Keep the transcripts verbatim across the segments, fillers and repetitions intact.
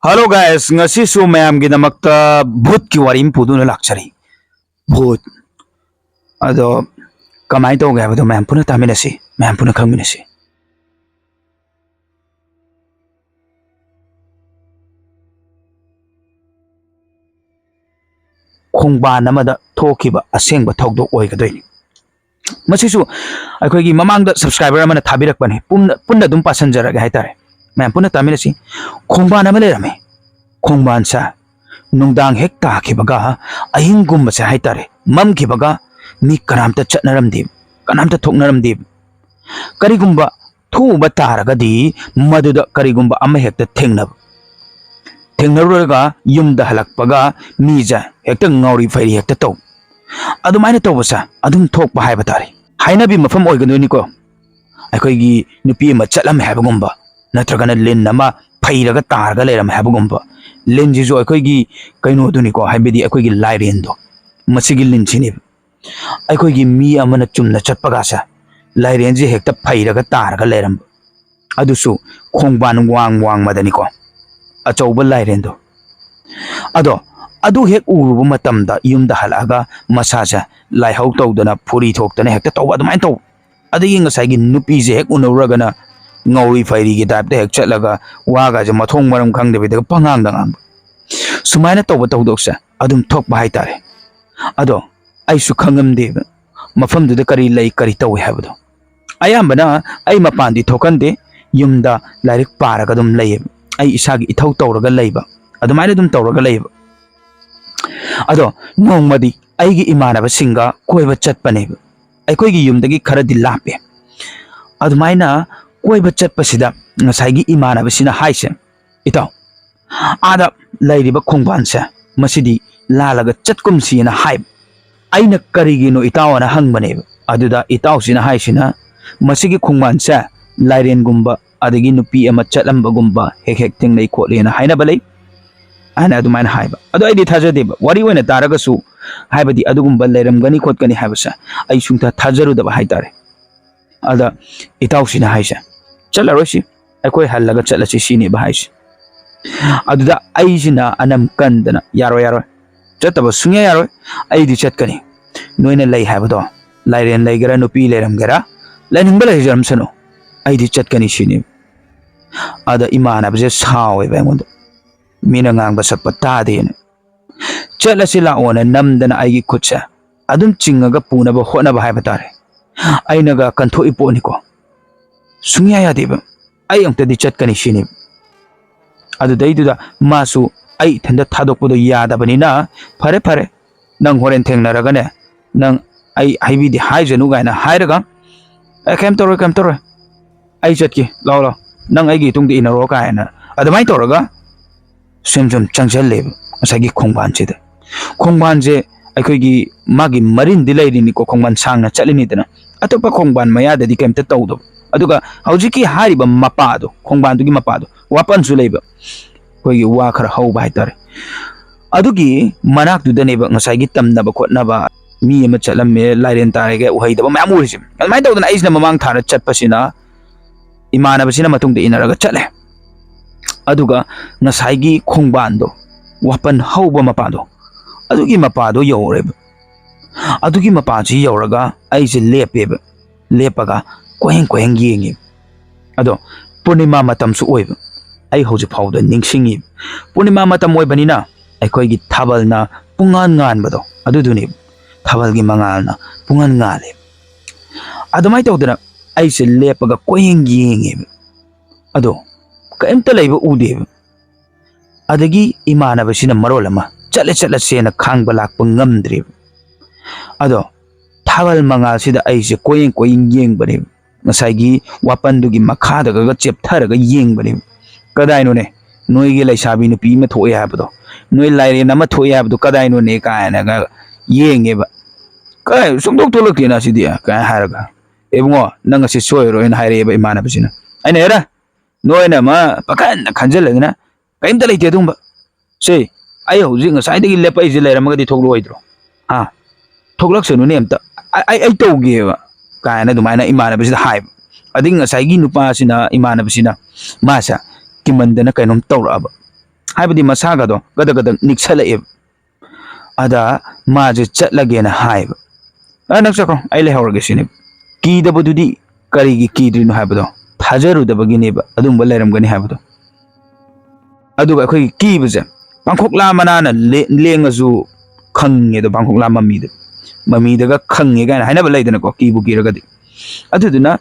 Hello guys, ꯉꯁꯤꯁꯨ ꯃꯌꯥꯝꯒꯤꯗꯃꯛꯇ ꯚꯨꯠꯀꯤ ꯋꯥꯔꯤ ꯑꯃ ꯄꯨꯗꯨꯅ ꯂꯥꯛꯆꯔꯤ꯫ ꯚꯨꯠ꯫ ꯑꯗꯣ ꯀꯃꯥꯏꯅ ꯇꯧꯒꯦ ꯍꯥꯏꯕꯗꯣ ꯃꯌꯥꯝ ꯄꯨꯟꯅ ꯇꯥꯃꯤꯟꯅꯁꯤ, ꯃꯌꯥꯝ ꯄꯨꯟꯅ ꯈꯪꯃꯤꯟꯅꯁꯤ꯫ ꯈꯣꯡꯕꯥꯟ ꯑꯃꯗ ꯊꯣꯛꯈꯤꯕ ꯑꯁꯦꯡꯕ ꯊꯧꯗꯣꯛ ꯑꯣꯏꯒꯗꯣꯏꯅꯤ꯫ ꯃꯁꯤꯁꯨ ꯑꯩꯈꯣꯏꯒꯤ ꯃꯃꯥꯡꯗ subscriber ꯑꯃꯅ ꯊꯥꯕꯤꯔꯛꯄꯅꯤ꯫ ꯄꯨꯟꯅ, ꯄꯨꯟꯅ ꯑꯗꯨꯝ ꯄꯥꯁꯟꯖꯔꯒꯦ ꯍꯥꯏꯇꯥꯔꯦ꯫ ꯃꯌꯥꯝ ꯄꯨꯟꯅ ꯇꯥꯃꯤꯟꯅꯁꯤ꯫ ꯈꯣꯡꯕꯥꯟ ꯑꯃ ꯂꯩꯔꯝꯃꯤ꯫ ꯈꯣꯡꯕꯥꯟꯁꯦ ꯅꯨꯡꯗꯥꯡ ꯍꯦꯛ ꯇꯥꯈꯤꯕꯒ, ꯑꯍꯤꯡꯒꯨꯝꯕꯁꯦ ꯍꯥꯏꯇꯥꯔꯦ, ꯃꯝꯈꯤꯕꯒ ꯃꯤ ꯀꯅꯥꯝꯇ ꯆꯠꯅꯔꯝꯗꯦ, ꯀꯅꯥꯝꯇ ꯊꯣꯛꯅꯔꯝꯗꯦ꯫ ꯀꯔꯤꯒꯨꯝꯕ ꯊꯣꯛꯎꯕ ꯇꯥꯔꯒꯗꯤ ꯃꯗꯨꯗ ꯀꯔꯤꯒꯨꯝꯕ ꯑꯃ ꯍꯦꯛꯇ ꯊꯦꯡꯅꯕ, ꯊꯦꯡꯅꯔꯨꯔꯒ ꯌꯨꯝꯗ ꯍꯜꯂꯛꯄꯒ ꯃꯤꯁꯦ ꯍꯦꯛꯇ ꯉꯥꯎꯔꯤ ꯐꯩꯔꯤ ꯍꯦꯛꯇ ꯇꯧ꯫ ꯑꯗꯨꯃꯥꯏꯅ ꯇꯧꯕꯁꯦ ꯑꯗꯨꯝ ꯊꯣꯛꯄ ꯍꯥꯏꯕ ꯇꯥꯔꯦ꯫ ꯍꯥꯏꯅꯕꯤ ꯃꯐꯝ ꯑꯣꯏꯒꯗꯣꯏꯅꯤꯀꯣ꯫ ꯑꯩꯈꯣꯏꯒꯤ ꯅꯨꯄꯤ ꯑꯃ ꯆꯠꯂꯝꯃꯦ ꯍꯥꯏꯕꯒꯨꯝꯕ, ꯅꯠꯇ꯭ꯔꯒꯅ ꯂꯤꯟ ꯑꯃ ꯐꯩꯔꯒ ꯇꯥꯔꯒ ꯂꯩꯔꯝꯃꯦ ꯍꯥꯏꯕꯒꯨꯝꯕ꯫ ꯂꯤꯟꯁꯤꯁꯨ ꯑꯩꯈꯣꯏꯒꯤ ꯀꯩꯅꯣꯗꯨꯅꯤꯀꯣ, ꯍꯥꯏꯕꯗꯤ ꯑꯩꯈꯣꯏꯒꯤ ꯂꯥꯏꯔꯦꯟꯗꯣ, ꯃꯁꯤꯒꯤ ꯂꯤꯟꯁꯤꯅꯦꯕ꯫ ꯑꯩꯈꯣꯏꯒꯤ ꯃꯤ ꯑꯃꯅ ꯆꯨꯝꯅ ꯆꯠꯄꯒꯁꯦ ꯂꯥꯏꯔꯦꯟꯁꯦ ꯍꯦꯛꯇ ꯐꯩꯔꯒ ꯇꯥꯔꯒ ꯂꯩꯔꯝꯕ꯫ ꯑꯗꯨꯁꯨ ꯈꯣꯡꯕꯥꯟ ꯋꯥꯡ ꯋꯥꯡꯃꯗꯅꯤꯀꯣ, ꯑꯆꯧꯕ ꯂꯥꯏꯔꯦꯟꯗꯣ꯫ ꯑꯗꯣ ꯑꯗꯨ ꯍꯦꯛ ꯎꯔꯨꯕ ꯃꯇꯝꯗ ꯌꯨꯝꯗ ꯍꯜꯂꯛꯑꯒ ꯃꯁꯥꯁꯦ ꯂꯥꯏꯍꯧ ꯇꯧꯗꯅ, ꯐꯨꯔꯤ ꯊꯣꯛꯇꯅ ꯍꯦꯛꯇ ꯇꯧꯕ, ꯑꯗꯨꯃꯥꯏꯅ ꯇꯧꯕ꯫ ꯑꯗꯒꯤ ꯉꯁꯥꯏꯒꯤ ꯅꯨꯄꯤꯁꯦ ꯍꯦꯛ ꯎꯅꯔꯨꯔꯒꯅ ꯉꯥꯎꯔꯤ ꯐꯩꯔꯤꯒꯤ typeꯇ ꯍꯦꯛ ꯆꯠꯂꯒ ꯋꯥꯒꯁꯦ ꯃꯊꯣꯡ ꯃꯔꯝ ꯈꯪꯗꯕꯤꯗꯒ ꯄꯉꯥꯡꯗ ꯉꯥꯡꯕ꯫ ꯁꯨꯃꯥꯏꯅ ꯇꯧꯕ ꯊꯧꯗꯣꯛꯁꯦ ꯑꯗꯨꯝ ꯊꯣꯛꯄ ꯍꯥꯏꯇꯥꯔꯦ꯫ ꯑꯗꯣ ꯑꯩꯁꯨ ꯈꯪꯉꯝꯗꯦꯕ ꯃꯐꯝꯗꯨꯗ ꯀꯔꯤ ꯂꯩ, ꯀꯔꯤ ꯇꯧꯏ ꯍꯥꯏꯕꯗꯣ꯫ ꯑꯌꯥꯝꯕꯅ ꯑꯩ ꯃꯄꯥꯟꯗꯤ ꯊꯣꯛꯀꯟꯗꯦ, ꯌꯨꯝꯗ ꯂꯥꯏꯔꯤꯛ ꯄꯥꯔꯒ ꯑꯗꯨꯝ ꯂꯩꯌꯦꯕ꯫ ꯑꯩ ꯏꯁꯥꯒꯤ ꯏꯊꯧ ꯇꯧꯔꯒ ꯂꯩꯕ, ꯑꯗꯨꯃꯥꯏꯅ ꯑꯗꯨꯝ ꯇꯧꯔꯒ ꯂꯩꯌꯦꯕ꯫ ꯑꯗꯣ ꯅꯣꯡꯃꯗꯤ ꯑꯩꯒꯤ ꯏꯃꯥꯟꯅꯕꯁꯤꯡꯒ ꯀꯣꯏꯕ ꯆꯠꯄꯅꯦꯕ꯫ ꯑꯩꯈꯣꯏꯒꯤ ꯌꯨꯝꯗꯒꯤ ꯈꯔꯗꯤ ꯂꯥꯞꯄꯦ꯫ ꯑꯗꯨꯃꯥꯏꯅ ꯀꯣꯏꯕ ꯆꯠꯄꯁꯤꯗ ꯉꯁꯥꯏꯒꯤ ꯏꯃꯥꯟꯅꯕꯁꯤꯅ ꯍꯥꯏꯁꯦ, "ꯏꯇꯥꯎ, ꯑꯥꯗ ꯂꯩꯔꯤꯕ ꯈꯣꯡꯕꯥꯟꯁꯦ, ꯃꯁꯤꯗꯤ ꯂꯥꯜꯂꯒ ꯆꯠꯀꯨꯝꯁꯤꯅ" ꯍꯥꯏꯕ꯫ ꯑꯩꯅ "ꯀꯔꯤꯒꯤꯅꯣ ꯏꯇꯥꯎ?" ꯑꯅ ꯍꯪꯕꯅꯦꯕ꯫ ꯑꯗꯨꯗ ꯏꯇꯥꯎꯁꯤꯅ ꯍꯥꯏꯁꯤꯅ, "ꯃꯁꯤꯒꯤ ꯈꯣꯡꯕꯥꯟꯁꯦ ꯂꯥꯏꯔꯦꯟꯒꯨꯝꯕ ꯑꯗꯒꯤ ꯅꯨꯄꯤ ꯑꯃ ꯆꯠꯂꯝꯕꯒꯨꯝꯕ ꯍꯦꯛ ꯍꯦꯛ ꯊꯦꯡꯅꯩ ꯈꯣꯠꯂꯦꯅ ꯍꯥꯏꯅꯕ ꯂꯩ" ꯍꯥꯏꯅ ꯑꯗꯨꯃꯥꯏꯅ ꯍꯥꯏꯕ꯫ ꯑꯗꯣ ꯑꯩꯗꯤ ꯊꯥꯖꯗꯦꯕ, ꯋꯥꯔꯤ ꯑꯣꯏꯅ ꯇꯥꯔꯒꯁꯨ, ꯍꯥꯏꯕꯗꯤ ꯑꯗꯨꯒꯨꯝꯕ ꯂꯩꯔꯝꯒꯅꯤ ꯈꯣꯠꯀꯅꯤ ꯍꯥꯏꯕꯁꯦ ꯑꯩ ꯁꯨꯡꯊꯥ ꯊꯥꯖꯔꯨꯗꯕ ꯍꯥꯏꯇꯥꯔꯦ꯫ ꯑꯗ ꯏꯇꯥꯎꯁꯤꯅ ꯍꯥꯏꯁꯦ, "ꯆꯠꯂꯔꯣꯏꯁꯤ, ꯑꯩꯈꯣꯏ ꯍꯜꯂꯒ ꯆꯠꯂꯁꯤ" ꯁꯤꯅꯦꯕ ꯍꯥꯏꯁꯦ꯫ ꯑꯗꯨꯗ ꯑꯩꯁꯤꯅ ꯑꯅꯝ ꯀꯟꯗꯅ, "ꯌꯥꯔꯣꯏ, ꯌꯥꯔꯣꯏ, ꯆꯠꯇꯕ ꯁꯨꯡꯌꯥ ꯌꯥꯔꯣꯏ, ꯑꯩꯗꯤ ꯆꯠꯀꯅꯤ꯫ ꯅꯣꯏꯅ ꯂꯩ ꯍꯥꯏꯕꯗꯣ, ꯂꯥꯏꯔꯦꯟ ꯂꯩꯒꯦꯔꯥ, ꯅꯨꯄꯤ ꯂꯩꯔꯝꯒꯦꯔꯥ, ꯂꯩꯅꯤꯡꯕ ꯂꯩꯖꯔꯝꯁꯅꯨ, ꯑꯩꯗꯤ ꯆꯠꯀꯅꯤ" ꯁꯤꯅꯤ꯫ ꯑꯗ ꯏꯃꯥꯟꯅꯕꯁꯦ ꯁꯥꯎꯋꯦꯕ ꯑꯩꯉꯣꯟꯗ, "ꯃꯤꯅ ꯉꯥꯡꯕ ꯁꯛꯄ ꯇꯥꯗꯦꯅ꯫ ꯆꯠꯂꯁꯤ ꯂꯥꯛꯑꯣꯅ" ꯅꯝꯗꯅ ꯑꯩꯒꯤ ꯈꯨꯠꯁꯦ ꯑꯗꯨꯝ ꯆꯤꯡꯉꯒ ꯄꯨꯅꯕ ꯍꯣꯠꯅꯕ ꯍꯥꯏꯕ ꯇꯥꯔꯦ꯫ ꯑꯩꯅꯒ ꯀꯟꯊꯣꯛꯏ ꯄꯣꯠꯅꯤꯀꯣ꯫ ꯁꯨꯡꯌꯥ ꯌꯥꯗꯦꯕ꯫ "ꯑꯩ ꯑꯃꯨꯛꯇꯗꯤ ꯆꯠꯀꯅꯤ" ꯁꯤꯅꯤ꯫ ꯑꯗꯨꯗꯩꯗꯨꯗ ꯃꯥꯁꯨ ꯑꯩ ꯏꯊꯟꯇ ꯊꯥꯗꯣꯛꯄꯗꯣ ꯌꯥꯗꯕꯅꯤꯅ, "ꯐꯔꯦ, ꯐꯔꯦ, ꯅꯪ ꯍꯣꯔꯦꯟ ꯊꯦꯡꯅꯔꯒꯅꯦ, ꯅꯪ ꯑꯩ ꯍꯥꯏꯕꯤꯗꯤ ꯍꯥꯏꯖꯅꯨ" ꯀꯥꯏꯅ ꯍꯥꯏꯔꯒ, "ꯑꯦ, ꯀꯩꯝ ꯇꯧꯔꯣꯏ, ꯀꯩꯝ ꯇꯧꯔꯣꯏ, ꯑꯩ ꯆꯠꯀꯦ, ꯂꯥꯛꯑꯣ, ꯂꯥꯛꯑꯣ, ꯅꯪ ꯑꯩꯒꯤ ꯏꯇꯨꯡꯗ ꯏꯟꯅꯔꯣ" ꯀꯥꯏꯅ ꯑꯗꯨꯃꯥꯏꯅ ꯇꯧꯔꯒ ꯁꯨꯝ ꯁꯨꯝ ꯆꯪꯁꯜꯂꯦꯕ ꯉꯁꯥꯏꯒꯤ ꯈꯣꯡꯕꯥꯟꯁꯤꯗ꯫ ꯈꯣꯡꯕꯥꯟꯁꯦ ꯑꯩꯈꯣꯏꯒꯤ ꯃꯥꯒꯤ ꯃꯔꯤꯟꯗꯤ ꯂꯩꯔꯤꯅꯤꯀꯣ, ꯈꯣꯡꯕꯥꯟ ꯁꯥꯡꯅ ꯆꯠꯂꯤꯅꯤꯗꯅ꯫ ꯑꯇꯣꯞꯄ ꯈꯣꯡꯕꯥꯟ ꯃꯌꯥꯗꯗꯤ ꯀꯩꯝꯇ ꯇꯧꯗꯕ꯫ ꯑꯗꯨꯒ ꯍꯧꯖꯤꯛꯀꯤ ꯍꯥꯏꯔꯤꯕ ꯃꯄꯥꯗꯣ, ꯈꯣꯡꯕꯥꯟꯗꯨꯒꯤ ꯃꯄꯥꯗꯣ, ꯋꯥꯄꯟꯁꯨ ꯂꯩꯕ, ꯑꯩꯈꯣꯏꯒꯤ ꯋꯥ ꯈꯔ ꯍꯧꯕ ꯍꯥꯏꯇꯥꯔꯦ꯫ ꯑꯗꯨꯒꯤ ꯃꯅꯥꯛꯇꯨꯗꯅꯦꯕ ꯉꯁꯥꯏꯒꯤ ꯇꯝꯅꯕ ꯈꯣꯠꯅꯕ ꯃꯤ ꯑꯃ ꯆꯠꯂꯝꯃꯦ, ꯂꯥꯏꯔꯦꯟ ꯇꯥꯔꯒ ꯎꯍꯩꯗꯕ ꯃꯌꯥꯝ ꯎꯔꯤꯁꯦ꯫ ꯑꯗꯨꯃꯥꯏꯅ ꯇꯧꯗꯅ ꯑꯩꯁꯤꯅ ꯃꯃꯥꯡ ꯊꯥꯔ ꯆꯠꯄꯁꯤꯅ, ꯏꯃꯥꯟꯅꯕꯁꯤꯅ ꯃꯇꯨꯡꯗ ꯏꯟꯅꯔꯒ ꯆꯠꯂꯦ꯫ ꯑꯗꯨꯒ ꯉꯁꯥꯏꯒꯤ ꯈꯣꯡꯕꯥꯟꯗꯣ, ꯋꯥꯄꯟ ꯍꯧꯕ ꯃꯄꯥꯗꯣ, ꯑꯗꯨꯒꯤ ꯃꯄꯥꯗꯣ ꯌꯧꯔꯦꯕ꯫ ꯑꯗꯨꯒꯤ ꯃꯄꯥꯁꯤ ꯌꯧꯔꯒ ꯑꯩꯁꯦ ꯂꯦꯞꯄꯦꯕ꯫ ꯂꯦꯞꯄꯒ ꯀꯣꯏꯍꯦꯡ ꯀꯣꯏꯍꯦꯡ ꯌꯦꯡꯉꯦꯕ꯫ ꯑꯗꯣ ꯄꯨꯔꯅꯤꯃꯥ ꯃꯇꯝꯁꯨ ꯑꯣꯏꯕ, ꯑꯩ ꯍꯧꯖꯤꯛ ꯐꯥꯎꯕꯗ ꯅꯤꯡꯁꯤꯡꯉꯤꯕ꯫ ꯄꯨꯔꯅꯤꯃꯥ ꯃꯇꯝ ꯑꯣꯏꯕꯅꯤꯅ ꯑꯩꯈꯣꯏꯒꯤ ꯊꯥꯕꯜꯅ ꯄꯨꯡꯉꯥꯟ ꯉꯥꯟꯕꯗꯣ ꯑꯗꯨꯗꯨꯅꯦꯕ꯫ ꯊꯥꯕꯜꯒꯤ ꯃꯉꯥꯜꯅ ꯄꯨꯡꯉꯥꯟ ꯉꯥꯜꯂꯦꯕ꯫ ꯑꯗꯨꯃꯥꯏꯅ ꯇꯧꯗꯅ ꯑꯩꯁꯦ ꯂꯦꯞꯄꯒ ꯀꯣꯏꯌꯦꯡ ꯌꯦꯡꯉꯦꯕ꯫ ꯑꯗꯣ ꯀꯔꯤꯝꯇ ꯂꯩꯕ ꯎꯗꯦꯕ꯫ ꯑꯗꯒꯤ ꯏꯃꯥꯟꯅꯕꯁꯤꯅ ꯃꯔꯣꯜ ꯑꯃ ꯆꯠꯂꯦ ꯆꯠꯂꯁꯦꯅ ꯈꯥꯡꯕ ꯂꯥꯛꯄ ꯉꯝꯗ꯭ꯔꯦꯕ꯫ ꯑꯗꯣ ꯊꯥꯕꯜ ꯃꯉꯥꯜꯁꯤꯗ ꯑꯩꯁꯦ ꯀꯣꯏꯌꯦꯡ ꯀꯣꯏꯌꯦꯡ ꯌꯦꯡꯕꯅꯦꯕ꯫ ꯉꯁꯥꯏꯒꯤ ꯋꯥꯄꯟꯗꯨꯒꯤ ꯃꯈꯥꯗꯒ ꯆꯦꯞꯊꯔꯒ ꯌꯦꯡꯕꯅꯦꯕ꯫ "ꯀꯗꯥꯏꯅꯣꯅꯦ? ꯅꯣꯏꯒꯤ ꯂꯩꯁꯥꯕꯤ ꯅꯨꯄꯤ ꯑꯃ ꯊꯣꯛꯑꯦ ꯍꯥꯏꯕꯗꯣ, ꯅꯣꯏ ꯂꯥꯏꯔꯦꯟ ꯑꯃ ꯊꯣꯛꯑꯦ ꯍꯥꯏꯕꯗꯣ ꯀꯗꯥꯏꯅꯣꯅꯦ?" ꯀꯥꯏꯅꯒ ꯌꯦꯡꯉꯦꯕ꯫ "ꯀꯥꯏ ꯁꯨꯡꯊꯣꯛ ꯊꯣꯛꯂꯛꯇꯦꯅ ꯁꯤꯗꯤ?" ꯀꯥꯏꯅ ꯍꯥꯏꯔꯒ, "ꯏꯕꯨꯡꯉꯣ, ꯅꯪ ꯑꯁꯤ ꯁꯣꯏꯔꯣꯏꯅ" ꯍꯥꯏꯔꯛꯑꯦꯕ ꯏꯃꯥꯟꯅꯕꯁꯤꯅ꯫ ꯑꯩꯅ, "ꯑꯦꯔꯥ, ꯅꯣꯏꯅ ꯑꯃ ꯄꯥꯈꯟꯗ ꯈꯟꯖꯤꯜꯂꯗꯅ ꯀꯔꯤꯝꯇ ꯂꯩꯇꯦ ꯑꯗꯨꯒꯨꯝꯕ꯫ ꯁꯦ, ꯑꯩ ꯍꯧꯖꯤꯛ ꯉꯁꯥꯏꯗꯒꯤ ꯂꯦꯞꯄꯛꯏꯁꯦ ꯂꯩꯔꯝꯃꯒꯗꯤ ꯊꯣꯛꯂꯛꯑꯣꯏꯗ꯭ꯔꯣ? ꯍꯥ? ꯊꯣꯛꯂꯛꯁꯅꯨꯅꯦ ꯑꯝꯇ꯫ ꯑꯩ, ꯑꯩ, ꯑꯩ ꯇꯧꯒꯦꯕ" ꯀꯥꯏꯅ ꯑꯗꯨꯃꯥꯏꯅ ꯏꯃꯥꯟꯅꯕꯁꯤꯗ ꯍꯥꯏꯕ꯫ ꯑꯗꯒꯤ ꯉꯁꯥꯏꯒꯤ ꯅꯨꯄꯥꯁꯤꯅ, ꯏꯃꯥꯟꯅꯕꯁꯤꯅ, ꯃꯥꯁꯦ ꯀꯤꯃꯟꯗꯅ ꯀꯩꯅꯣꯝ ꯇꯧꯔꯛꯑꯕ꯫ ꯍꯥꯏꯕꯗꯤ ꯃꯁꯥꯒꯗꯣ ꯒꯗꯛ ꯒꯗꯛ ꯅꯤꯛꯁꯜꯂꯛꯑꯦꯕ꯫ ꯑꯗ ꯃꯥꯁꯦ ꯆꯠꯂꯒꯦꯅ ꯍꯥꯏꯕ꯫ "ꯑ, ꯅꯪ ꯆꯠꯈ꯭ꯔꯣ, ꯑꯩ ꯂꯩꯍꯧꯔꯒꯦ" ꯁꯤꯅꯦꯕ꯫ ꯀꯤꯗꯕꯗꯨꯗꯤ ꯀꯔꯤꯒꯤ ꯀꯤꯗ꯭ꯔꯤꯅꯣ ꯍꯥꯏꯕꯗꯣ, ꯊꯥꯖꯔꯨꯗꯕꯒꯤꯅꯦꯕ ꯑꯗꯨꯝꯕ ꯂꯩꯔꯝꯒꯅꯤ ꯍꯥꯏꯕꯗꯣ꯫ ꯑꯗꯨꯒ ꯑꯩꯈꯣꯏꯒꯤ ꯀꯤꯕꯁꯦ, ꯄꯥꯡꯈꯣꯛꯂꯥ ꯃꯅꯥꯅ ꯂꯦ-, ꯂꯦꯡꯉꯁꯨ ꯈꯪꯉꯦꯗꯣ, ꯄꯥꯡꯈꯣꯛꯂꯥ ꯃꯃꯤꯗꯣ, ꯃꯃꯤꯗꯒ ꯈꯪꯉꯦ ꯀꯥꯏꯅ ꯍꯥꯏꯅꯕ ꯂꯩꯗꯅꯀꯣ, ꯀꯤꯕꯨ ꯀꯤꯔꯒꯗꯤ꯫ ꯑꯗꯨꯗꯨꯅ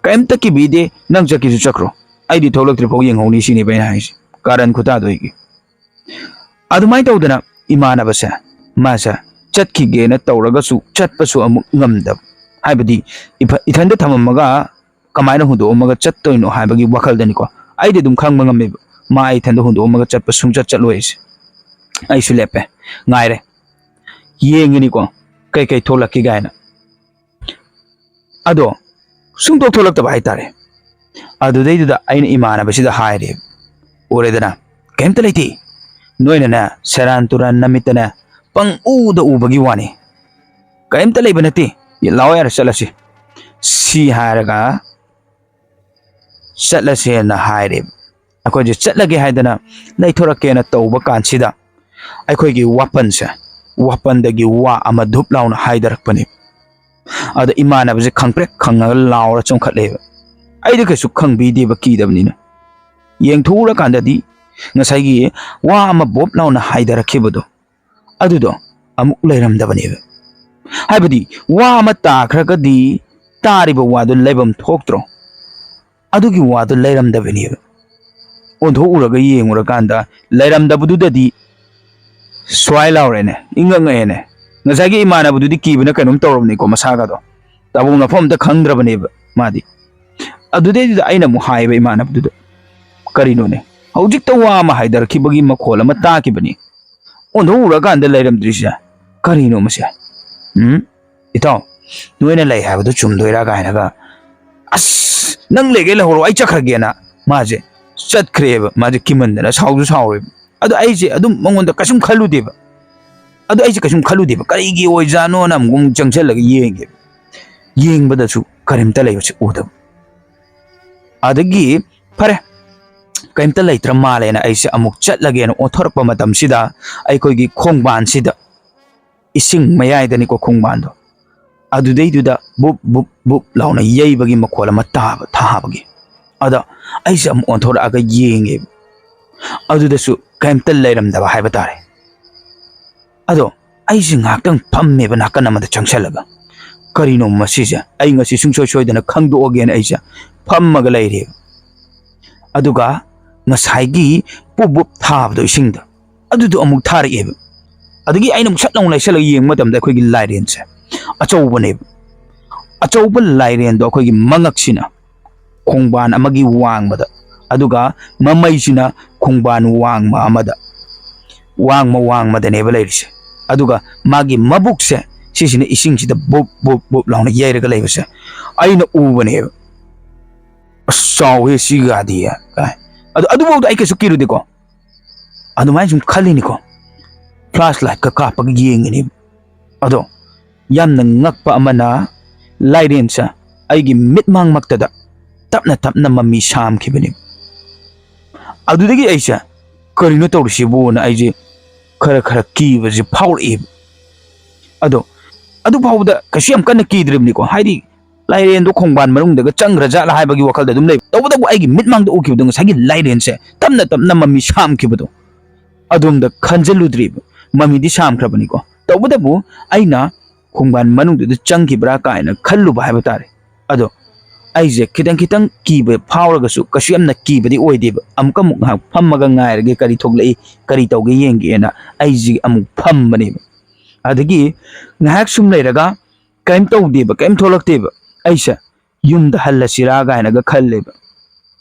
ꯀꯩꯝꯇ ꯀꯤꯕꯤꯗꯦ, "ꯅꯪ ꯆꯠꯀꯦꯁꯨ ꯆꯠꯈ꯭ꯔꯣ, ꯑꯩꯗꯤ ꯊꯣꯛꯂꯛꯇ꯭ꯔꯤꯐꯥꯎ ꯌꯦꯡꯍꯧꯅꯤ" ꯁꯤꯅꯦꯕ ꯑꯩꯅ ꯍꯥꯏꯁꯦ, ꯀꯥꯔꯟ ꯈꯨꯇꯥꯗꯣ ꯑꯩꯒꯤ꯫ ꯑꯗꯨꯃꯥꯏꯅ ꯇꯧꯗꯅ ꯏꯃꯥꯟꯅꯕꯁꯦ, ꯃꯥꯁꯦ ꯆꯠꯈꯤꯒꯦꯅ ꯇꯧꯔꯒꯁꯨ ꯆꯠꯄꯁꯨ ꯑꯃꯨꯛ ꯉꯝꯗꯕ꯫ ꯍꯥꯏꯕꯗꯤ ꯏꯐ-, ꯏꯊꯟꯗ ꯊꯝꯃꯝꯃꯒ ꯀꯃꯥꯏꯅ ꯍꯨꯟꯗꯣꯛꯑꯝꯃꯒ ꯆꯠꯇꯣꯏꯅꯣ ꯍꯥꯏꯕꯒꯤ ꯋꯥꯈꯜꯗꯅꯤꯀꯣ꯫ ꯑꯩꯗꯤ ꯑꯗꯨꯝ ꯈꯪꯕ ꯉꯝꯃꯦꯕ, ꯃꯥ ꯑꯩ ꯏꯊꯟꯗ ꯍꯨꯟꯗꯣꯛꯑꯝꯃꯒ ꯆꯠꯄ ꯁꯨꯡꯆꯠ ꯆꯠꯂꯣꯏ ꯑꯩꯁꯦ꯫ ꯑꯩꯁꯨ ꯂꯦꯞꯄꯦ, ꯉꯥꯏꯔꯦ, ꯌꯦꯡꯒꯅꯤꯀꯣ ꯀꯩꯀꯩ ꯊꯣꯛꯂꯛꯀꯦ ꯀꯥꯏꯅ꯫ ꯑꯗꯣ ꯁꯨꯡꯊꯣꯛ ꯊꯣꯛꯂꯛꯇꯕ ꯍꯥꯏꯇꯥꯔꯦ꯫ ꯑꯗꯨꯗꯩꯗꯨꯗ ꯑꯩꯅ ꯏꯃꯥꯟꯅꯕꯁꯤꯗ ꯍꯥꯏꯔꯦ, "ꯎꯔꯦꯗꯅ, ꯀꯩꯝꯇ ꯂꯩꯇꯦ꯫ ꯅꯣꯏꯅꯅꯦ ꯁꯦꯔꯥꯟ ꯇꯨꯔꯥꯟ ꯅꯃꯤꯠꯇꯅꯦ ꯄꯪ ꯎꯗ ꯎꯕꯒꯤ ꯋꯥꯅꯤ꯫ ꯀꯔꯤꯝꯇ ꯂꯩꯕ ꯅꯠꯇꯦ꯫ ꯂꯥꯛꯑꯣ ꯌꯥꯔꯦ, ꯆꯠꯂꯁꯤ꯫ ꯁꯤ ꯍꯥꯏꯔꯒ ꯆꯠꯂꯁꯦꯅ" ꯍꯥꯏꯔꯦ꯫ ꯑꯩꯈꯣꯏꯁꯦ ꯆꯠꯂꯒꯦ ꯍꯥꯏꯗꯅ ꯂꯩꯊꯣꯔꯛꯀꯦꯅ ꯇꯧꯕ ꯀꯥꯟꯁꯤꯗ ꯑꯩꯈꯣꯏꯒꯤ ꯋꯥꯄꯟꯁꯦ, ꯋꯥꯄꯟꯗꯒꯤ ꯋꯥ ꯑꯃ ꯙꯨꯞ ꯂꯥꯎꯅ ꯍꯥꯏꯊꯔꯛꯄꯅꯦ꯫ ꯑꯗ ꯏꯃꯥꯟꯅꯕꯁꯦ ꯈꯪꯄ꯭ꯔꯦꯛ ꯈꯪꯉꯒ ꯂꯥꯎꯔ ꯆꯣꯡꯈꯠꯂꯦꯕ꯫ ꯑꯩꯗꯤ ꯀꯩꯁꯨ ꯈꯪꯕꯤꯗꯦꯕ, ꯀꯤꯗꯕꯅꯤꯅ꯫ ꯌꯦꯡꯊꯣꯛꯎꯔꯀꯥꯟꯗꯗꯤ ꯉꯁꯥꯏꯒꯤ ꯋꯥ ꯑꯃ ꯕꯣꯞ ꯂꯥꯎꯅ ꯍꯥꯏꯊꯔꯛꯈꯤꯕꯗꯣ, ꯑꯗꯨꯗꯣ ꯑꯃꯨꯛ ꯂꯩꯔꯝꯗꯕꯅꯦꯕ꯫ ꯍꯥꯏꯕꯗꯤ ꯋꯥ ꯑꯃ ꯇꯥꯈ꯭ꯔꯒꯗꯤ ꯇꯥꯔꯤꯕ ꯋꯥꯗꯨ ꯂꯩꯐꯝ ꯊꯣꯛꯇ꯭ꯔꯣ? ꯑꯗꯨꯒꯤ ꯋꯥꯗꯨ ꯂꯩꯔꯝꯗꯕꯅꯦꯕ꯫ ꯑꯣꯟꯊꯣꯛꯎꯔꯒ ꯌꯦꯡꯉꯨꯔꯀꯥꯟꯗ ꯂꯩꯔꯝꯗꯕꯗꯨꯗꯗꯤ ꯁ꯭ꯋꯥꯏ ꯂꯥꯎꯔꯦꯅꯦ, ꯏꯪꯉꯛ ꯉꯛꯑꯦꯅꯦ꯫ ꯉꯁꯥꯏꯒꯤ ꯏꯃꯥꯟꯅꯕꯗꯨꯗꯤ ꯀꯤꯕꯅ ꯀꯩꯅꯣꯝ ꯇꯧꯔꯕꯅꯤꯀꯣ, ꯃꯁꯥꯒꯗꯣ ꯇꯥꯐꯝ ꯅꯥꯐꯝ ꯑꯝꯇ ꯈꯪꯗ꯭ꯔꯕꯅꯦꯕ ꯃꯥꯗꯤ꯫ ꯑꯗꯨꯗꯩꯗꯨꯗ ꯑꯩꯅ ꯑꯃꯨꯛ ꯍꯥꯏꯌꯦꯕ ꯏꯃꯥꯟꯅꯕꯗꯨꯗ, "ꯀꯔꯤꯅꯣꯅꯦ, ꯍꯧꯖꯤꯛꯇ ꯋꯥ ꯑꯃ ꯍꯥꯏꯗꯔꯛꯈꯤꯕꯒꯤ ꯃꯈꯣꯜ ꯑꯃ ꯇꯥꯈꯤꯕꯅꯤ, ꯑꯣꯟꯊꯣꯛꯎꯔꯀꯥꯟꯗ ꯂꯩꯔꯝꯗ꯭ꯔꯤꯁꯦ ꯀꯔꯤꯅꯣ ꯃꯁꯦ? ꯎꯝ? ꯏꯇꯥꯎ, ꯅꯣꯏꯅ ꯂꯩ ꯍꯥꯏꯕꯗꯨ ꯆꯨꯝꯗꯣꯏꯔꯥ?" ꯀꯥꯏꯅꯒ, "ꯑꯁ, ꯅꯪ ꯂꯩꯒꯦ ꯂꯩꯍꯧꯔꯣ, ꯑꯩ ꯆꯠꯈ꯭ꯔꯒꯦꯅ" ꯃꯥꯁꯦ ꯆꯠꯈ꯭ꯔꯦꯕ꯫ ꯃꯥꯁꯦ ꯀꯤꯃꯟꯗꯅ ꯁꯥꯎꯁꯨ ꯁꯥꯎꯔꯦꯕ꯫ ꯑꯗꯣ ꯑꯩꯁꯦ ꯑꯗꯨꯝ ꯃꯉꯣꯟꯗ ꯀꯩꯁꯨꯝ ꯈꯜꯂꯨꯗꯦꯕ꯫ ꯑꯗꯣ ꯑꯩꯁꯦ ꯀꯩꯁꯨꯝ ꯈꯜꯂꯨꯗꯦꯕ꯫ ꯀꯔꯤꯒꯤ ꯑꯣꯏꯖꯥꯠꯅꯣꯅ ꯑꯃꯨꯛ, ꯑꯃꯨꯛ ꯆꯪꯁꯤꯜꯂꯒ ꯌꯦꯡꯒꯦꯕ꯫ ꯌꯦꯡꯕꯗꯁꯨ ꯀꯔꯤꯝꯇ ꯂꯩꯕꯁꯦ ꯎꯗꯕ꯫ ꯑꯗꯒꯤ ꯐꯔꯦ, ꯀꯩꯝꯇ ꯂꯩꯇ꯭ꯔ ꯃꯥꯜꯂꯦꯅ ꯑꯩꯁꯦ ꯑꯃꯨꯛ ꯆꯠꯂꯒꯦꯅ ꯑꯣꯟꯊꯣꯔꯛꯄ ꯃꯇꯝꯁꯤꯗ, ꯑꯩꯈꯣꯏꯒꯤ ꯈꯣꯡꯕꯥꯟꯁꯤꯗ, ꯏꯁꯤꯡ ꯃꯌꯥꯏꯗꯅꯤꯀꯣ ꯈꯣꯡꯕꯥꯟꯗꯣ, ꯑꯗꯨꯗꯩꯗꯨꯗ ꯕꯨꯞ ꯕꯨꯞ ꯕꯨꯞ ꯂꯥꯎꯅ ꯌꯩꯕꯒꯤ ꯃꯈꯣꯜ ꯑꯃ ꯇꯥꯕ, ꯊꯥꯕꯒꯤ꯫ ꯑꯗ ꯑꯩꯁꯦ ꯑꯃꯨꯛ ꯑꯣꯟꯊꯣꯔꯛꯑꯒ ꯌꯦꯡꯉꯦꯕ, ꯑꯗꯨꯗꯁꯨ ꯀꯩꯝꯇ ꯂꯩꯔꯝꯗꯕ ꯍꯥꯏꯕ ꯇꯥꯔꯦ꯫ ꯑꯗꯣ ꯑꯩꯁꯦ ꯉꯥꯏꯍꯥꯛꯇꯪ ꯐꯝꯃꯦꯕ ꯅꯥꯀꯟ ꯑꯃꯗ ꯆꯪꯁꯜꯂꯒ, ꯀꯔꯤꯅꯣ ꯃꯁꯤꯁꯦ, ꯑꯩ ꯉꯁꯤ ꯁꯨꯡꯁꯣꯏ ꯁꯣꯏꯗꯅ ꯈꯪꯗꯣꯛꯑꯒꯦꯅ ꯑꯩꯁꯦ ꯐꯝꯃꯒ ꯂꯩꯔꯦꯕ꯫ ꯑꯗꯨꯒ ꯉꯁꯥꯏꯒꯤ ꯄꯨꯞ ꯄꯨꯞ ꯊꯥꯕꯗꯣ ꯏꯁꯤꯡꯗ, ꯑꯗꯨꯗꯣ ꯑꯃꯨꯛ ꯊꯥꯔꯛꯑꯦꯕ꯫ ꯑꯗꯒꯤ ꯑꯩꯅ ꯑꯃꯨꯛ ꯁꯠ ꯂꯥꯎꯅ ꯂꯩꯁꯜꯂꯒ ꯌꯦꯡꯕ ꯃꯇꯝꯗ ꯑꯩꯈꯣꯏꯒꯤ ꯂꯥꯏꯔꯦꯟꯁꯦ ꯑꯆꯧꯕꯅꯦꯕ꯫ ꯑꯆꯧꯕ ꯂꯥꯏꯔꯦꯟꯗꯣ ꯑꯩꯈꯣꯏꯒꯤ ꯃꯉꯛꯁꯤꯅ ꯈꯣꯡꯕꯥꯟ ꯑꯃꯒꯤ ꯋꯥꯡꯃꯗ, ꯑꯗꯨꯒ ꯃꯃꯩꯁꯤꯅ ꯈꯣꯡꯕꯥꯟ ꯋꯥꯡꯃ ꯑꯃꯗ, ꯋꯥꯡꯃ ꯋꯥꯡꯃꯗꯅꯦꯕ ꯂꯩꯔꯤꯁꯦ꯫ ꯑꯗꯨꯒ ꯃꯥꯒꯤ ꯃꯕꯨꯛꯁꯦ, ꯁꯤꯁꯤꯅ ꯏꯁꯤꯡꯁꯤꯗ ꯕꯨꯞ ꯕꯨꯞ ꯕꯨꯞ ꯂꯥꯎꯅ ꯌꯩꯔꯒ ꯂꯩꯕꯁꯦ ꯑꯩꯅ ꯎꯕꯅꯦꯕ꯫ "ꯑꯁ, ꯆꯥꯎꯋꯦ ꯁꯤꯒꯗꯤ" ꯀꯥꯏ꯫ ꯑꯗꯣ ꯑꯗꯨꯐꯥꯎꯗ ꯑꯩ ꯀꯩꯁꯨ ꯀꯤꯔꯨꯗꯦꯀꯣ, ꯑꯗꯨꯃꯥꯏꯅ ꯁꯨꯝ ꯈꯜꯂꯤꯅꯤꯀꯣ, ꯐ꯭ꯂꯥꯁ ꯂꯥꯏꯠꯀ ꯀꯥꯞꯄꯒ ꯌꯦꯡꯉꯤꯅꯦꯕ꯫ ꯑꯗꯣ ꯌꯥꯝꯅ ꯉꯛꯄ ꯑꯃꯅ, ꯂꯥꯏꯔꯦꯟꯁꯦ ꯑꯩꯒꯤ ꯃꯤꯠꯃꯥꯡꯃꯛꯇꯗ ꯇꯞꯅ ꯇꯞꯅ ꯃꯃꯤ ꯁꯥꯝꯈꯤꯕꯅꯦꯕ꯫ ꯑꯗꯨꯗꯒꯤ ꯑꯩꯁꯦ, "ꯀꯔꯤꯅꯣ ꯇꯧꯔꯤꯁꯤꯕꯨꯅ" ꯑꯩꯁꯦ ꯈꯔ ꯈꯔ ꯀꯤꯕꯁꯦ ꯐꯥꯎꯔꯛꯑꯦꯕ꯫ ꯑꯗꯣ ꯑꯗꯨ ꯐꯥꯎꯕꯗ ꯀꯩꯁꯨ ꯌꯥꯝ ꯀꯟꯅ ꯀꯤꯗ꯭ꯔꯤꯕꯅꯤꯀꯣ, ꯍꯥꯏꯗꯤ ꯂꯥꯏꯔꯦꯟꯗꯣ ꯈꯣꯡꯕꯥꯟ ꯃꯅꯨꯡꯗꯒ ꯆꯪꯈ꯭ꯔ ꯖꯥꯠꯂ ꯍꯥꯏꯕꯒꯤ ꯋꯥꯈꯜꯗ ꯑꯗꯨꯝ ꯂꯩꯕ꯫ ꯇꯧꯕꯇꯕꯨ ꯑꯩꯒꯤ ꯃꯤꯠꯃꯥꯡꯗ ꯎꯈꯤꯕꯗꯣ ꯉꯁꯥꯏꯒꯤ ꯂꯥꯏꯔꯦꯟꯁꯦ ꯇꯞꯅ ꯇꯞꯅ ꯃꯃꯤ ꯁꯥꯝꯈꯤꯕꯗꯣ, ꯑꯗꯣꯝꯗ ꯈꯟꯖꯜꯂꯨꯗ꯭ꯔꯤꯕ꯫ ꯃꯃꯤꯗꯤ ꯁꯥꯝꯈ꯭ꯔꯕꯅꯤꯀꯣ, ꯇꯧꯕꯇꯕꯨ ꯑꯩꯅ ꯈꯣꯡꯕꯥꯟ ꯃꯅꯨꯡꯗꯨꯗ ꯆꯪꯈꯤꯕ꯭ꯔꯥ ꯀꯥꯏꯅ ꯈꯜꯂꯨꯕ ꯍꯥꯏꯕ ꯇꯥꯔꯦ꯫ ꯑꯗꯣ ꯑꯩꯁꯦ ꯈꯤꯇꯪ ꯈꯤꯇꯪ ꯀꯤꯕ ꯐꯥꯎꯔꯒꯁꯨ ꯀꯩꯁꯨ ꯌꯥꯝꯅ ꯀꯤꯕꯗꯤ ꯑꯣꯏꯗꯦꯕ꯫ ꯑꯃꯨꯛꯀ ꯑꯃꯨꯛ ꯉꯥꯏꯍꯥꯛ ꯐꯝꯃꯒ ꯉꯥꯏꯔꯒꯦ, ꯀꯔꯤ ꯊꯣꯛꯂꯛꯏ, ꯀꯔꯤ ꯇꯧꯒꯦ ꯌꯦꯡꯒꯦꯅ ꯑꯩꯁꯦ ꯑꯃꯨꯛ ꯐꯝꯕꯅꯦꯕ꯫ ꯑꯗꯒꯤ ꯉꯥꯏꯍꯥꯛ ꯁꯨꯝ ꯂꯩꯔꯒ ꯀꯔꯤꯝ ꯇꯧꯗꯦꯕ, ꯀꯔꯤꯝ ꯊꯣꯛꯂꯛꯇꯦꯕ꯫ ꯑꯩꯁꯦ ꯌꯨꯝꯗ ꯍꯜꯂꯁꯤꯔꯥ ꯀꯥꯏꯅꯒ ꯈꯜꯂꯦꯕ꯫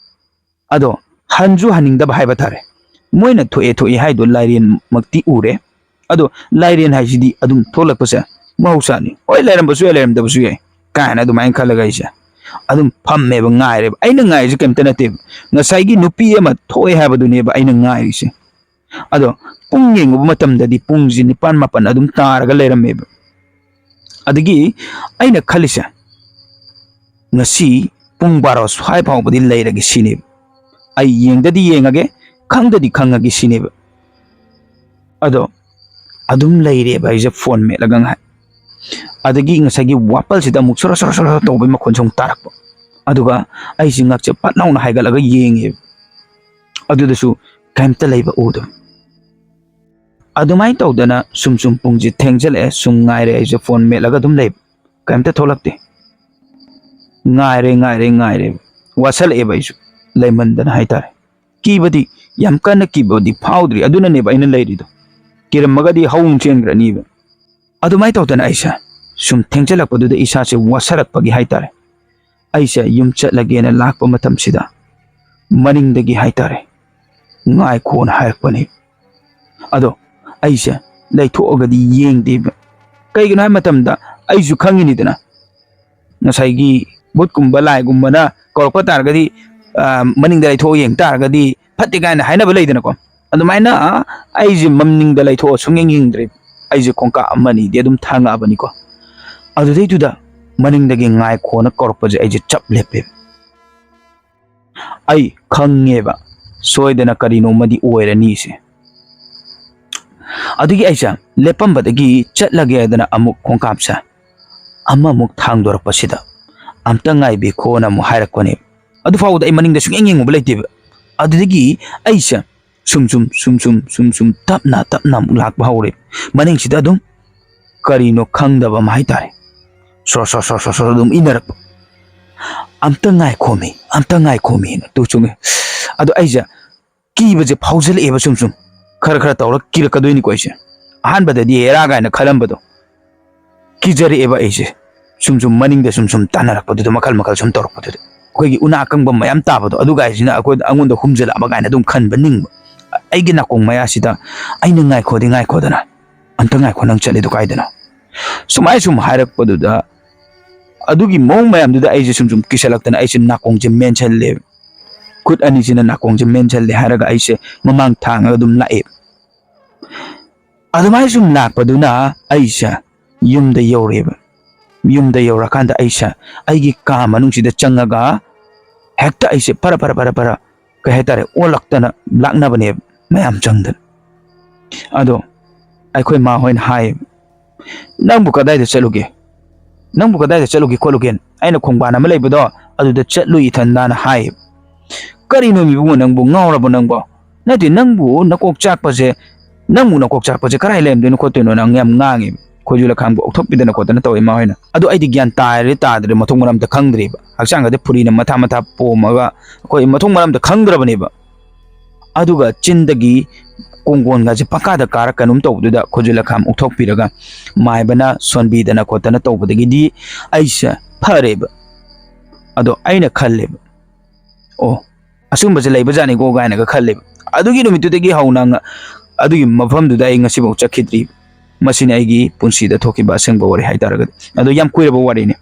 ꯑꯗꯣ ꯍꯟꯁꯨ ꯍꯟꯅꯤꯡꯗꯕ ꯍꯥꯏꯕ ꯇꯥꯔꯦ꯫ ꯃꯣꯏꯅ ꯊꯣꯛꯑꯦ ꯊꯣꯛꯑꯦ ꯍꯥꯏꯗꯣ ꯂꯥꯏꯔꯦꯟꯃꯛꯇꯤ ꯎꯔꯦ, ꯑꯗꯣ ꯂꯥꯏꯔꯦꯟ ꯍꯥꯏꯁꯤꯗꯤ ꯑꯗꯨꯝ ꯊꯣꯛꯂꯛꯄꯁꯦ ꯃꯍꯧꯁꯥꯅꯤ꯫ ꯍꯣꯏ, ꯂꯩꯔꯝꯕꯁꯨ ꯌꯥꯏ, ꯂꯩꯔꯝꯗꯕꯁꯨ ꯌꯥꯏ ꯀꯥꯏꯅ ꯑꯗꯨꯃꯥꯏꯅ ꯈꯜꯂꯒ ꯑꯩꯁꯦ ꯑꯗꯨꯝ ꯐꯝꯃꯦꯕ, ꯉꯥꯏꯔꯦꯕ꯫ ꯑꯩꯅ ꯉꯥꯏꯔꯤꯁꯦ ꯀꯩꯝꯇ ꯅꯠꯇꯦꯕ, ꯉꯁꯥꯏꯒꯤ ꯅꯨꯄꯤ ꯑꯃ ꯊꯣꯛꯑꯦ ꯍꯥꯏꯕꯗꯨꯅꯦꯕ ꯑꯩꯅ ꯉꯥꯏꯔꯤꯁꯦ꯫ ꯑꯗꯣ ꯄꯨꯡ ꯌꯦꯡꯉꯨꯕ ꯃꯇꯝꯗꯗꯤ ꯄꯨꯡꯁꯦ ꯅꯤꯄꯥꯟ ꯃꯥꯄꯟ ꯑꯗꯨꯝ ꯇꯥꯔꯒ ꯂꯩꯔꯝꯃꯦꯕ꯫ ꯑꯗꯒꯤ ꯑꯩꯅ ꯈꯜꯂꯤꯁꯦ, ꯉꯁꯤ ꯄꯨꯡ ꯕꯥꯔꯣ ꯁ꯭ꯋꯥꯏ ꯐꯥꯎꯕꯗꯤ ꯂꯩꯔꯒꯦ ꯁꯤꯅꯦꯕ꯫ ꯑꯩ ꯌꯦꯡꯗꯗꯤ ꯌꯦꯡꯉꯒꯦ, ꯈꯪꯗꯗꯤ ꯈꯪꯉꯒꯦ ꯁꯤꯅꯦꯕ꯫ ꯑꯗꯣ ꯑꯗꯨꯝ ꯂꯩꯔꯦꯕ ꯑꯩꯁꯦ ꯐꯣꯟ ꯃꯦꯠꯂꯒ ꯉꯥꯏꯍꯥꯛ꯫ ꯑꯗꯒꯤ ꯉꯁꯥꯏꯒꯤ ꯋꯥꯄꯜꯁꯤꯗ ꯑꯃꯨꯛ ꯁꯣꯔꯣ ꯁꯣꯔꯣ ꯁꯣꯔꯣ ꯇꯧꯕꯒꯤ ꯃꯈꯣꯟꯁꯦ ꯑꯃꯨꯛ ꯇꯥꯔꯛꯄ꯫ ꯑꯗꯨꯒ ꯑꯩꯁꯦ ꯉꯛꯁꯦ ꯄꯠ ꯂꯥꯎꯅ ꯍꯥꯏꯒꯠꯂꯒ ꯌꯦꯡꯉꯦꯕ꯫ ꯑꯗꯨꯗꯁꯨ ꯀꯩꯝꯇ ꯂꯩꯕ ꯎꯗꯕ꯫ ꯑꯗꯨꯃꯥꯏꯅ ꯇꯧꯗꯅ ꯁꯨꯝ ꯁꯨꯝ ꯄꯨꯡꯁꯦ ꯊꯦꯡꯖꯜꯂꯛꯑꯦ꯫ ꯁꯨꯝ ꯉꯥꯏꯔꯦ ꯑꯩꯁꯦ ꯐꯣꯟ ꯃꯦꯠꯂꯒ ꯑꯗꯨꯝ ꯂꯩꯕ꯫ ꯀꯩꯝꯇ ꯊꯣꯛꯂꯛꯇꯦ꯫ ꯉꯥꯏꯔꯦ, ꯉꯥꯏꯔꯦ, ꯉꯥꯏꯔꯦ꯫ ꯋꯥꯁꯜꯂꯛꯑꯦꯕ ꯑꯩꯁꯨ ꯂꯩꯃꯟꯗꯅ ꯍꯥꯏꯇꯥꯔꯦ꯫ ꯀꯤꯕꯗꯤ ꯌꯥꯝ ꯀꯟꯅ ꯀꯤꯕꯗꯤ ꯐꯥꯎꯗ꯭ꯔꯤ꯫ ꯑꯗꯨꯅꯅꯦꯕ ꯑꯩꯅ ꯂꯩꯔꯤꯗꯣ꯫ ꯀꯤꯔꯝꯃꯒꯗꯤ ꯍꯧ ꯆꯦꯟꯈ꯭ꯔꯅꯤꯕ꯫ ꯑꯗꯨꯃꯥꯏꯅ ꯇꯧꯗꯅ ꯑꯩꯁꯦ ꯁꯨꯝ ꯊꯦꯡꯖꯜꯂꯛꯄꯗꯨꯗ ꯏꯁꯥꯁꯦ ꯋꯥꯁꯜꯂꯛꯄꯒꯤ ꯍꯥꯏꯇꯥꯔꯦ꯫ ꯑꯩꯁꯦ ꯌꯨꯝ ꯆꯠꯂꯒꯦꯅ ꯂꯥꯛꯄ ꯃꯇꯝꯁꯤꯗ ꯃꯅꯤꯡꯗꯒꯤ ꯍꯥꯏꯇꯥꯔꯦ, "ꯉꯥꯏꯈꯣꯅ" ꯍꯥꯏꯔꯛꯄꯅꯤ꯫ ꯑꯗꯣ ꯑꯩꯁꯦ ꯂꯩꯊꯣꯛꯑꯒꯗꯤ ꯌꯦꯡꯗꯦꯕ꯫ ꯀꯩꯒꯤꯅꯣ ꯍꯥꯏꯕ ꯃꯇꯝꯗ ꯑꯩꯁꯨ ꯈꯪꯉꯤꯅꯤꯗꯅ, ꯉꯁꯥꯏꯒꯤ ꯚꯨꯠꯀꯨꯝꯕ ꯂꯥꯏꯒꯨꯝꯕꯅ ꯀꯧꯔꯛꯄ ꯇꯥꯔꯒꯗꯤ, ꯑ, ꯃꯅꯤꯡꯗ ꯂꯩꯊꯣꯛꯑ ꯌꯦꯡ ꯇꯥꯔꯒꯗꯤ ꯐꯠꯇꯦ ꯀꯥꯏꯅ ꯍꯥꯏꯅꯕ ꯂꯩꯗꯅꯀꯣ꯫ ꯑꯗꯨꯃꯥꯏꯅ ꯑꯩꯁꯦ ꯃꯅꯤꯡꯗ ꯂꯩꯊꯣꯛꯑ ꯁꯨꯡꯌꯦꯡ ꯌꯦꯡꯗ꯭ꯔꯦ꯫ ꯑꯩꯁꯦ ꯈꯣꯡꯀꯥꯞ ꯑꯃ ꯑꯅꯤꯗꯤ ꯑꯗꯨꯝ ꯊꯥꯡꯉꯛꯑꯕꯅꯤꯀꯣ꯫ ꯑꯗꯨꯗꯩꯗꯨꯗ ꯃꯅꯤꯡꯗꯒꯤ "ꯉꯥꯏꯈꯣꯅ" ꯀꯧꯔꯛꯄꯁꯦ ꯑꯩꯁꯦ ꯆꯞ ꯂꯦꯞꯄꯦ꯫ ꯑꯩ ꯈꯪꯉꯦꯕ, ꯁꯣꯏꯗꯅ ꯀꯔꯤꯅꯣꯃꯗꯤ ꯑꯣꯏꯔꯅꯤꯁꯦ꯫ ꯑꯗꯨꯒꯤ ꯑꯩꯁꯦ ꯂꯦꯞꯄꯝꯕꯗꯒꯤ ꯆꯠꯂꯒꯦ ꯍꯥꯏꯗꯅ ꯑꯃꯨꯛ ꯈꯣꯡꯀꯥꯞꯁꯦ ꯑꯃꯃꯨꯛ ꯊꯥꯡꯗꯣꯔꯛꯄꯁꯤꯗ, "ꯑꯝꯇ ꯉꯥꯏꯕꯤꯈꯣꯅ" ꯑꯃꯨꯛ ꯍꯥꯏꯔꯛꯄꯅꯦ꯫ ꯑꯗꯨ ꯐꯥꯎꯕꯗ ꯑꯩ ꯃꯅꯤꯡꯗ ꯁꯨꯡꯌꯦꯡ ꯌꯦꯡꯉꯨꯕ ꯂꯩꯇꯦꯕ꯫ ꯑꯗꯨꯗꯒꯤ ꯑꯩꯁꯦ ꯁꯨꯝ ꯁꯨꯝ, ꯁꯨꯝ ꯁꯨꯝ, ꯁꯨꯝ ꯁꯨꯝ ꯇꯞꯅ ꯇꯞꯅ ꯑꯃꯨꯛ ꯂꯥꯛꯄ ꯍꯧꯔꯦ꯫ ꯃꯅꯤꯡꯁꯤꯗ ꯑꯗꯨꯝ ꯀꯔꯤꯅꯣ ꯈꯪꯗꯕ ꯑꯃ ꯍꯥꯏꯇꯥꯔꯦ꯫ ꯁꯣꯔ ꯁꯣꯔ ꯁꯣꯔ ꯁꯣꯔ ꯁꯣꯔ ꯑꯗꯨꯝ ꯏꯟꯅꯔꯛꯄ꯫ "ꯑꯝꯇ ꯉꯥꯏꯈꯣꯃꯤ, ꯑꯝꯇ ꯉꯥꯏꯈꯣꯃꯤꯅ" ꯇꯨ ꯆꯨꯡꯉꯦ꯫ ꯑꯗꯣ ꯑꯩꯁꯦ ꯀꯤꯕꯁꯦ ꯐꯥꯎꯖꯜꯂꯛꯑꯦꯕ ꯁꯨꯝ ꯁꯨꯝ꯫ ꯈꯔ ꯈꯔ ꯇꯧꯔ ꯀꯤꯔꯛꯀꯗꯣꯏꯅꯤꯀꯣ ꯑꯩꯁꯦ꯫ ꯑꯍꯥꯟꯕꯗꯗꯤ ꯍꯦꯔꯥ ꯀꯥꯏꯅ ꯈꯜꯂꯝꯕꯗꯣ꯫ ꯀꯤꯖꯔꯛꯑꯦꯕ ꯑꯩꯁꯦ꯫ ꯁꯨꯝ ꯁꯨꯝ ꯃꯅꯤꯡꯗ ꯁꯨꯝ ꯁꯨꯝ ꯇꯥꯟꯅꯔꯛꯄꯗꯨꯗ, ꯃꯈꯜ ꯃꯈꯜ ꯁꯨꯝ ꯇꯧꯔꯛꯄꯗꯨꯗ꯫ ꯑꯩꯈꯣꯏꯒꯤ ꯎꯅꯥ ꯑꯀꯪꯕ ꯃꯌꯥꯝ ꯇꯥꯕꯗꯣ, ꯑꯗꯨꯒꯥꯏꯁꯤꯅ ꯑꯩꯈꯣꯏ, ꯑꯩꯉꯣꯟꯗ ꯍꯨꯝꯖꯜꯂꯛꯑꯕ ꯀꯥꯏꯅ ꯑꯗꯨꯝ ꯈꯟꯕ ꯅꯤꯡꯕ꯫ ꯑꯩꯒꯤ ꯅꯥꯀꯣꯡ ꯃꯌꯥꯁꯤꯗ ꯑꯩꯅ "ꯉꯥꯏꯈꯣꯗꯤ ꯉꯥꯏꯈꯣꯗꯅ, ꯑꯝꯇ ꯉꯥꯏꯈꯣ, ꯅꯪ ꯆꯠꯂꯤꯗꯣ ꯀꯥꯏꯗꯅꯣ?" ꯁꯨꯃꯥꯏ ꯁꯨꯝ ꯍꯥꯏꯔꯛꯄꯗꯨꯗ, ꯑꯗꯨꯒꯤ ꯃꯑꯣꯡ ꯃꯌꯥꯝꯗꯨꯗ ꯑꯩꯁꯦ ꯁꯨꯝ ꯁꯨꯝ ꯀꯤꯁꯜꯂꯛꯇꯅ ꯑꯩꯁꯦ ꯅꯥꯀꯣꯡꯁꯦ ꯃꯦꯟꯁꯜꯂꯦ꯫ ꯈꯨꯠ ꯑꯅꯤꯁꯤꯅ ꯅꯥꯀꯣꯡꯁꯦ ꯃꯦꯟꯁꯜꯂꯦ ꯍꯥꯏꯔꯒ ꯑꯩꯁꯦ ꯃꯃꯥꯡ ꯊꯥꯡꯉꯒ ꯑꯗꯨꯝ ꯂꯥꯛꯑꯦ꯫ ꯑꯗꯨꯃꯥꯏꯅ ꯁꯨꯝ ꯂꯥꯛꯄꯗꯨꯅ ꯑꯩꯁꯦ ꯌꯨꯝꯗ ꯌꯧꯔꯦꯕ꯫ ꯌꯨꯝꯗ ꯌꯧꯔꯀꯥꯟꯗ ꯑꯩꯁꯦ ꯑꯩꯒꯤ ꯀꯥ ꯃꯅꯨꯡꯁꯤꯗ ꯆꯪꯉꯒ ꯍꯦꯛꯇ ꯑꯩꯁꯦ ꯐꯔ ꯐꯔ ꯐꯔ ꯐꯔ ꯀꯩ ꯍꯥꯏꯇꯥꯔꯦ, ꯑꯣꯜꯂꯛꯇꯅ ꯂꯥꯛꯅꯕꯅꯦꯕ, ꯃꯌꯥꯝ ꯆꯪꯗꯅ꯫ ꯑꯗꯣ ꯑꯩꯈꯣꯏ ꯃꯥ ꯍꯣꯏꯅ ꯍꯥꯏꯌꯦꯕ, "ꯅꯪꯕꯨ ꯀꯗꯥꯏꯗ ꯆꯠꯂꯨꯒꯦ? ꯅꯪꯕꯨ ꯀꯗꯥꯏꯗ ꯆꯠꯂꯨꯒꯦ ꯈꯣꯠꯂꯨꯒꯦꯅ?" ꯑꯩꯅ ꯈꯣꯡꯕꯥꯟ ꯑꯃ ꯂꯩꯕꯗꯣ ꯑꯗꯨꯗ ꯆꯠꯂꯨꯏ ꯏꯊꯟꯗꯥꯅ ꯍꯥꯏꯌꯦꯕ꯫ "ꯀꯔꯤꯅꯣ ꯏꯕꯨꯡꯉꯣ, ꯅꯪꯕꯨ ꯉꯥꯎꯔꯕꯣ ꯅꯪꯕꯣ? ꯅꯠꯇꯦ, ꯅꯪꯕꯨ ꯅꯀꯣꯛ ꯆꯥꯛꯄꯁꯦ, ꯅꯪꯕꯨ ꯅꯀꯣꯛ ꯆꯥꯛꯄꯁꯦ ꯀꯔꯥꯏ ꯂꯩꯔꯝꯗꯣꯏꯅꯣ ꯈꯣꯠꯇꯣꯏꯅꯣ?" ꯅꯪ ꯌꯥꯝ ꯉꯥꯡꯉꯦꯕ꯫ ꯈꯣꯏꯖꯨ ꯂꯈꯥꯡꯕꯨ ꯑꯣꯛꯊꯣꯛꯄꯤꯗꯅ ꯈꯣꯠꯇꯅ ꯇꯧꯋꯦ ꯏꯃꯥ ꯍꯣꯏꯅ꯫ ꯑꯗꯣ ꯑꯩꯗꯤ ꯒ꯭ꯌꯥꯟ ꯇꯥꯔꯦ ꯇꯥꯗ꯭ꯔꯦ, ꯃꯊꯣꯡ ꯃꯔꯝ ꯑꯝꯇ ꯈꯪꯗ꯭ꯔꯦꯕ꯫ ꯍꯛꯆꯥꯡꯒꯗꯤ ꯐꯨꯔꯤꯅ ꯃꯊꯥ ꯃꯊꯥ ꯄꯣꯝꯃꯒ ꯑꯩꯈꯣꯏ ꯃꯊꯣꯡ ꯃꯔꯝ ꯑꯝꯇ ꯈꯪꯗ꯭ꯔꯕꯅꯦꯕ꯫ ꯑꯗꯨꯒ ꯆꯤꯟꯗꯒꯤ ꯀꯣꯡꯒꯣꯟꯒꯁꯦ ꯄꯪꯀꯥꯗ ꯀꯥꯔ ꯀꯩꯅꯣꯝ ꯇꯧꯕꯗꯨꯗ ꯈꯨꯖꯨ ꯂꯈꯥꯝ ꯎꯛꯊꯣꯛꯄꯤꯔꯒ ꯃꯥꯏꯕꯅ ꯁꯣꯟꯕꯤꯗꯅ ꯈꯣꯠꯇꯅ ꯇꯧꯕꯗꯒꯤꯗꯤ ꯑꯩꯁꯦ ꯐꯔꯦꯕ꯫ ꯑꯗꯣ ꯑꯩꯅ ꯈꯜꯂꯦꯕ, "ꯑꯣ, ꯑꯁꯤꯒꯨꯝꯕꯁꯦ ꯂꯩꯕꯖꯥꯠꯅꯤꯀꯣ" ꯀꯥꯏꯅꯒ ꯈꯜꯂꯦꯕ꯫ ꯑꯗꯨꯒꯤ ꯅꯨꯃꯤꯠꯇꯨꯗꯒꯤ ꯍꯧꯅ ꯉ-, ꯑꯗꯨꯒꯤ ꯃꯐꯝꯗꯨꯗ ꯑꯩ ꯉꯁꯤꯐꯥꯎ ꯆꯠꯈꯤꯗ꯭ꯔꯤ꯫ ꯃꯁꯤꯅꯤ ꯑꯩꯒꯤ ꯄꯨꯟꯁꯤꯗ ꯊꯣꯛꯈꯤꯕ ꯑꯁꯦꯡꯕ ꯋꯥꯔꯤ ꯍꯥꯏꯇꯥꯔꯒꯗꯤ꯫ ꯑꯗꯣ ꯌꯥꯝ ꯀꯨꯏꯔꯕ ꯋꯥꯔꯤꯅꯤ,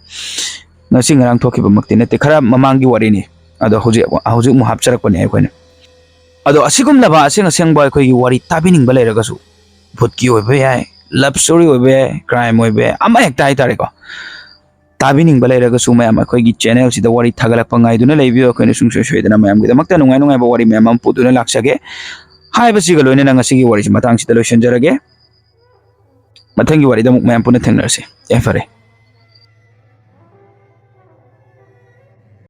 ꯉꯁꯤ ꯉꯔꯥꯡ ꯊꯣꯛꯈꯤꯕꯃꯛꯇꯤ ꯅꯠꯇꯦ, ꯈꯔ ꯃꯃꯥꯡꯒꯤ ꯋꯥꯔꯤꯅꯤ꯫ ꯑꯗꯣ ꯍꯧꯖꯤꯛ, ꯍꯧꯖꯤꯛ ꯑꯃꯨꯛ ꯍꯥꯞꯆꯔꯛꯄꯅꯦ ꯑꯩꯈꯣꯏꯅ꯫ ꯑꯗꯣ ꯑꯁꯤꯒꯨꯝꯂꯕ ꯑꯁꯦꯡ ꯑꯁꯦꯡꯕ ꯑꯩꯈꯣꯏꯒꯤ ꯋꯥꯔꯤ ꯇꯥꯕꯤꯅꯤꯡꯕ ꯂꯩꯔꯒꯁꯨ, ꯚꯨꯠꯀꯤ ꯑꯣꯏꯕ ꯌꯥꯏ, ꯂꯞ ꯁ꯭ꯇꯣꯔꯤ ꯑꯣꯏꯕ ꯌꯥꯏ, ꯀ꯭ꯔꯥꯏꯝ ꯑꯣꯏꯕ ꯌꯥꯏ, ꯑꯃ ꯍꯦꯛꯇ ꯍꯥꯏꯇꯥꯔꯦꯀꯣ, ꯇꯥꯕꯤꯅꯤꯡꯕ ꯂꯩꯔꯒꯁꯨ ꯃꯌꯥꯝ ꯑꯩꯈꯣꯏꯒꯤ ꯆꯦꯅꯦꯜꯁꯤꯗ ꯋꯥꯔꯤ ꯊꯥꯒꯠꯂꯛꯄ ꯉꯥꯏꯗꯨꯅ ꯂꯩꯕꯤꯌꯨ꯫ ꯑꯩꯈꯣꯏꯅ ꯁꯨꯡꯁꯣꯏ ꯁꯣꯏꯗꯅ ꯃꯌꯥꯝꯒꯤꯗꯃꯛꯇ ꯅꯨꯡꯉꯥꯏ ꯅꯨꯡꯉꯥꯏꯕ ꯋꯥꯔꯤ ꯃꯌꯥꯝ ꯑꯃ ꯄꯨꯗꯨꯅ ꯂꯥꯛꯆꯒꯦ꯫ ꯍꯥꯏꯕꯁꯤꯒ ꯂꯣꯏꯅꯅ ꯉꯁꯤꯒꯤ ꯋꯥꯔꯤꯁꯤ ꯃꯇꯥꯡꯁꯤꯗ ꯂꯣꯏꯁꯤꯟꯖꯔꯒꯦ꯫ ꯃꯊꯪꯒꯤ ꯋꯥꯔꯤꯗ ꯑꯃꯨꯛ ꯃꯌꯥꯝ ꯄꯨꯟꯅ ꯊꯦꯡꯅꯔꯁꯤ꯫ ꯌꯥꯏꯐꯔꯦ꯫